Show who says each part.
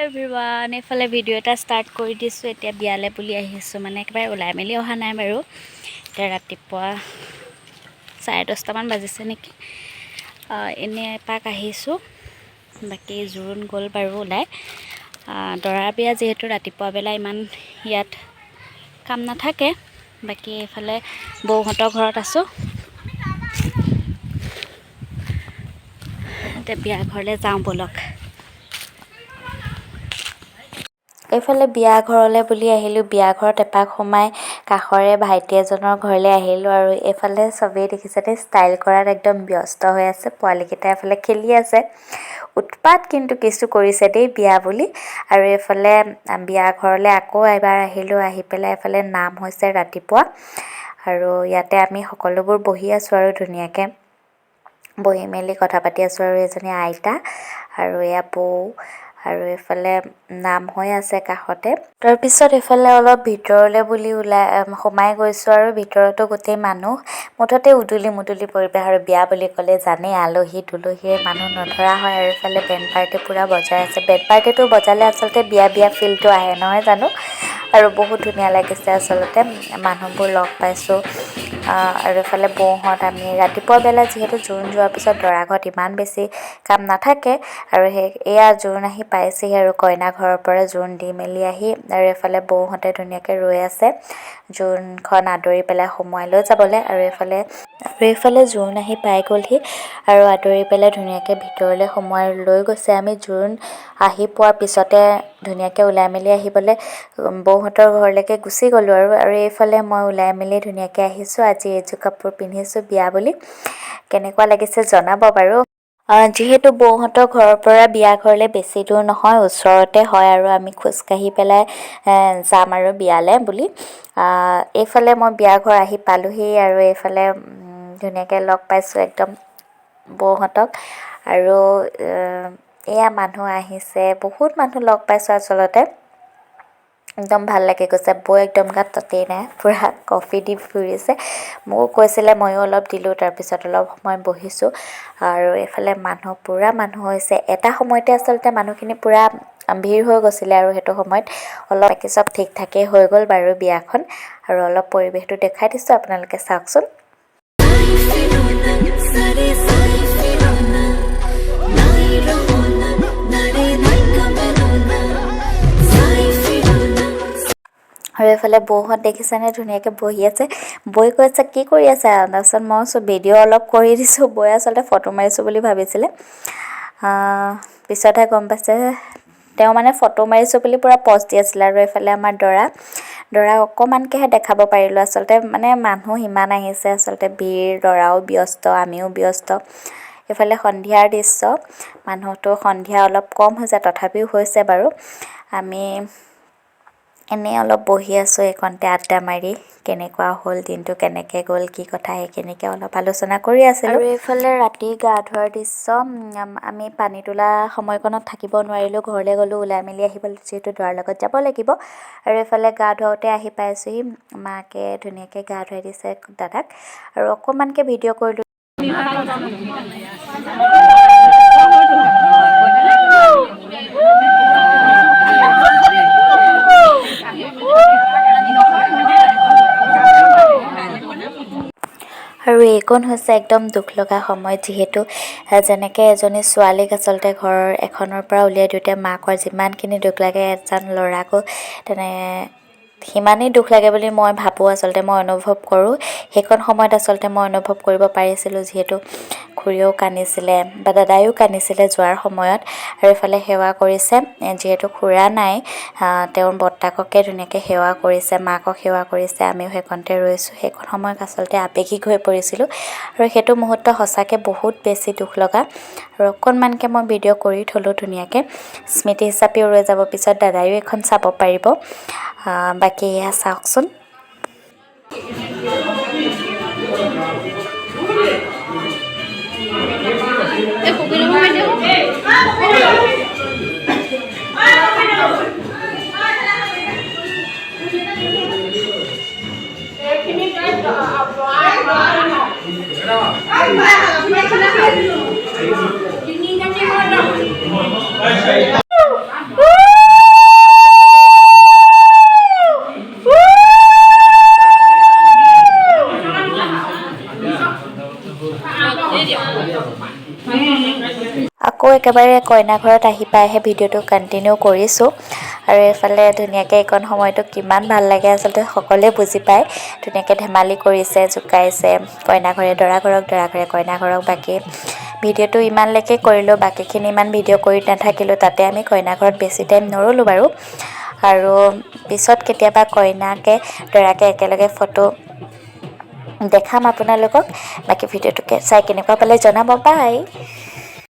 Speaker 1: Everyone, এইফালে video' এটা start কৰি দিছোঁ। এতিয়া বিয়ালৈ বুলি আহিছোঁ, মানে একেবাৰে ওলাই মেলি অহা নাই বাৰু। এতিয়া ৰাতিপুৱা 10:30মান বাজিছে নেকি। এনেই এপাক আহিছোঁ। বাকী জোৰোণ গ'ল বাৰু ওলাই। দৰাৰ বিয়া যিহেতু ৰাতিপুৱা বেলা ইমান ইয়াত কাম নাথাকে। বাকী এইফালে বৌহঁতৰ ঘৰত আছোঁ। এতিয়া বিয়া ঘৰলৈ যাওঁ ব'লক। এইফালে বিয়া ঘৰলৈ বুলি আহিলোঁ। বিয়া ঘৰত এপাক সোমাই কাষৰে ভাইটি এজনৰ ঘৰলৈ আহিলোঁ। আৰু এইফালে চবেই দেখিছেনে, ষ্টাইল কৰাত একদম ব্যস্ত হৈ আছে। পোৱালিকেইটা এফালে খেলি আছে, উৎপাত কিন্তু কিছু কৰিছে দেই বিয়া বুলি। আৰু এইফালে বিয়া ঘৰলৈ আকৌ এবাৰ আহিলোঁ। আহি পেলাই এইফালে নাম হৈছে ৰাতিপুৱা আৰু ইয়াতে আমি সকলোবোৰ বহি আছোঁ আৰু ধুনীয়াকৈ বহি মেলি কথা পাতি আছোঁ। আৰু এজনী আইতা আৰু এয়া বৌ আৰু এইফালে নাম হৈ আছে কাষতে। তাৰপিছত এইফালে অলপ ভিতৰলৈ বুলি ওলাই সোমাই গৈছোঁ আৰু ভিতৰতো গোটেই মানুহ, মুঠতে উদুলি মুদুলি পৰিৱেশ। আৰু বিয়া বুলি ক'লে জানেই, আলহী দুলহীয়ে মানুহ নধৰা হয়। আৰু এইফালে বেণ্ড পাৰ্টি পূৰা বজাই আছে। বেণ্ড পাৰ্টিটো বজালে আচলতে বিয়া বিয়া ফিলটো আহে, নহয় জানো? আৰু বহুত ধুনীয়া লাগিছে আচলতে, মানুহবোৰ লগ পাইছোঁ। আৰু এইফালে বৌহঁত, আমি ৰাতিপুৱা বেলা যিহেতু জোৰোণ যোৱাৰ পিছত দৰা ঘৰত ইমান বেছি কাম নাথাকে। আৰু সেই এয়া জোৰোণ আহি পাইছেহি আৰু কইনা ঘৰৰ পৰা জোৰোণ দি মেলি আহি আৰু এইফালে বৌহঁতে ধুনীয়াকৈ ৰৈ আছে জোৰোণখন আদৰি পেলাই সোমোৱাই লৈ যাবলৈ। আৰু এইফালে জোৰোণ আহি পাই গ'লহি আৰু আদৰি পেলাই ধুনীয়াকৈ ভিতৰলৈ সোমোৱাই লৈ গৈছে। আমি জোৰোণ আহি পোৱাৰ পিছতে ধুনীয়াকৈ ওলাই মেলি আহিবলৈ বৌহঁতৰ ঘৰলৈকে গুচি গ'লোঁ। আৰু আৰু এইফালে মই ওলাই মেলি ধুনীয়াকৈ আহিছোঁ। আজি এইযোৰ কাপোৰ পিন্ধিছোঁ বিয়া বুলি, কেনেকুৱা লাগিছে জনাব বাৰু। যিহেতু বৌহঁতৰ ঘৰৰ পৰা বিয়া ঘৰলৈ বেছি দূৰ নহয়, ওচৰতে হয় আৰু আমি খোজকাঢ়ি পেলাই যাম আৰু বিয়ালৈ বুলি। এইফালে মই বিয়া ঘৰ আহি পালোহি আৰু এইফালে ধুনীয়াকৈ লগ পাইছোঁ একদম বৌহঁতক। আৰু এয়া মানুহ আহিছে, বহুত মানুহ লগ পাইছোঁ আচলতে, একদম ভাল লাগি গৈছে। বৌ একদম গাত ততেই নাই, পূৰা কফি দি ফুৰিছে। মোকো কৈছিলে, ময়ো অলপ দিলোঁ। তাৰপিছত অলপ সময় বহিছোঁ আৰু এইফালে মানুহ পূৰা মানুহ হৈছে। এটা সময়তে আচলতে মানুহখিনি পূৰা ভিৰ হৈ গৈছিলে আৰু সেইটো সময়ত অলপ বাকী চব ঠিক ঠাকেই হৈ গ'ল বাৰু বিয়াখন। আৰু অলপ পৰিৱেশটো দেখাই দিছোঁ, আপোনালোকে চাওকচোন। আৰু এইফালে বৌহঁত দেখিছেনে, ধুনীয়াকৈ বহি আছে। বৌয়ে কৈছে, "কি কৰি আছে?" তাৰপিছত মই কৈছোঁ, "ভিডিঅ' অলপ কৰি দিছোঁ।" বৌয়ে আচলতে ফটো মাৰিছোঁ বুলি ভাবিছিলে, পিছতহে গম পাইছে। তেওঁ মানে ফটো মাৰিছোঁ বুলি পূৰা পজ দি আছিলে। আৰু এইফালে আমাৰ দৰা, দৰাক অকণমানকৈহে দেখাব পাৰিলোঁ আচলতে, মানে মানুহ ইমান আহিছে আচলতে, ভিৰ, দৰাও ব্যস্ত, আমিও ব্যস্ত। এইফালে সন্ধিয়াৰ দৃশ্য, মানুহটো সন্ধিয়া অলপ কম হৈছে, তথাপিও হৈছে বাৰু। আমি এনেই অলপ বহি আছোঁ এইকণতে আড্ডা মাৰি, কেনেকুৱা হ'ল দিনটো, কেনেকৈ গ'ল, কি কথা, সেইখিনিকে অলপ আলোচনা কৰি আছিলোঁ। আৰু এইফালে ৰাতি গা ধোৱাৰ দৃশ্য। আমি পানী তোলা সময়কণত থাকিব নোৱাৰিলোঁ, ঘৰলৈ গ'লোঁ ওলাই মেলি আহিবলৈ, যিহেতু দৰাৰ লগত যাব লাগিব। আৰু এইফালে গা ধুৱাওঁতে আহি পাইছোঁহি, মাকে ধুনীয়াকৈ গা ধুৱাই দিছে দাদাক আৰু অকণমানকৈ ভিডিঅ' কৰিলোঁ। আৰু এইকণ হৈছে একদম দুখ লগা সময়, যিহেতু যেনেকৈ এজনী ছোৱালীক আচলতে ঘৰৰ এখনৰ পৰা উলিয়াই দিওঁতে মাকৰ যিমানখিনি দুখ লাগে, এজন ল'ৰাকো তেনে সিমানেই দুখ লাগে বুলি মই ভাবোঁ। আচলতে মই অনুভৱ কৰোঁ, সেইকণ সময়ত আচলতে মই অনুভৱ কৰিব পাৰিছিলোঁ, যিহেতু খুৰীয়েও কান্দিছিলে বা দাদায়ো কান্দিছিলে যোৱাৰ সময়ত। আৰু এইফালে সেৱা কৰিছে, যিহেতু খুৰা নাই, তেওঁৰ বৰ্তাককে ধুনীয়াকৈ সেৱা কৰিছে, মাকক সেৱা কৰিছে। আমিও সেইকণতে ৰৈছোঁ। সেইকণ সময়ত আচলতে আৱেগিক হৈ পৰিছিলোঁ আৰু সেইটো মুহূৰ্ত সঁচাকৈ বহুত বেছি দুখ লগা। আৰু অকণমানকৈ মই ভিডিঅ' কৰি থ'লোঁ ধুনীয়াকৈ, স্মৃতি হিচাপেও ৰৈ যাব, পিছত দাদায়ো এখন চাব পাৰিব। বাকী এয়া চাওকচোন। আকৌ একেবাৰে কইনা ঘৰত আহি পাইহে ভিডিঅ'টো কণ্টিনিউ কৰিছোঁ। আৰু এইফালে ধুনীয়াকৈ এইকণ সময়টো কিমান ভাল লাগে, আচলতে সকলোৱে বুজি পায়। ধুনীয়াকৈ ধেমালি কৰিছে, জোকাইছে কইনা ঘৰে দৰা ঘৰক, দৰা ঘৰে কইনা ঘৰক। বাকী ভিডিঅ'টো ইমানলৈকে কৰিলোঁ, বাকীখিনি ইমান ভিডিঅ' কৰি নাথাকিলোঁ। তাতে আমি কইনা ঘৰত বেছি টাইম নৰ'লোঁ বাৰু। আৰু পিছত কেতিয়াবা কইনাকে দৰাকে একেলগে ফটো দেখাম আপোনালোকক। বাকী ভিডিঅ'টোকে চাই কেনেকুৱা পালে জনাব। বাই।